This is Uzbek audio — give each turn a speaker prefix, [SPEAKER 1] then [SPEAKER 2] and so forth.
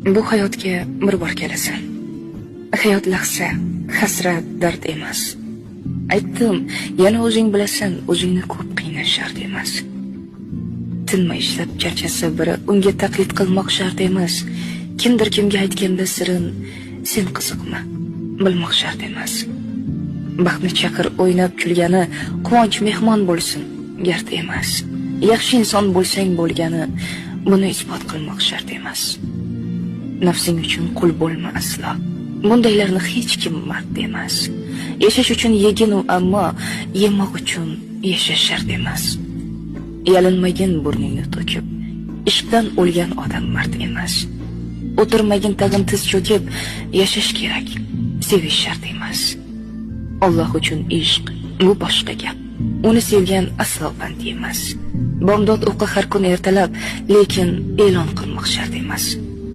[SPEAKER 1] Bu hayotga bir bor kelasan. Hayot lahza, hasrat, dard emas. Aytdim, yana o'zing bilasan, o'zingni ko'p qiynash shart emas. Tinmay ishlab charchasa biri, unga taqlid qilmoq shart emas. Kimdir kimga aytganda sirin, sen qiziqma, bilmoq shart emas. Baxtni chaqir o'ynab kulgani, quvonch mehmon bo'lsin, gard emas. Yaxshi inson bo'lsang bo'lgani, buni isbot qilmoq shart emas. Nafsing uchun qul bo'lma aslo. Bundaylarni hech kim mard emas. Yashash uchun yegin u, ammo yemoq uchun yashash shart emas. Yalinmagin burningni to'kib, ishqdan o'lgan odam mard emas. O'tirmagin tag'in tiz cho'kib, yashash kerak, sevish shart emas. Alloh uchun ishq bu boshqa gap. Uni sevgan aslo band emas. Bomdod o'qi har kun ertalab, lekin e'lon qilmoq shart emas.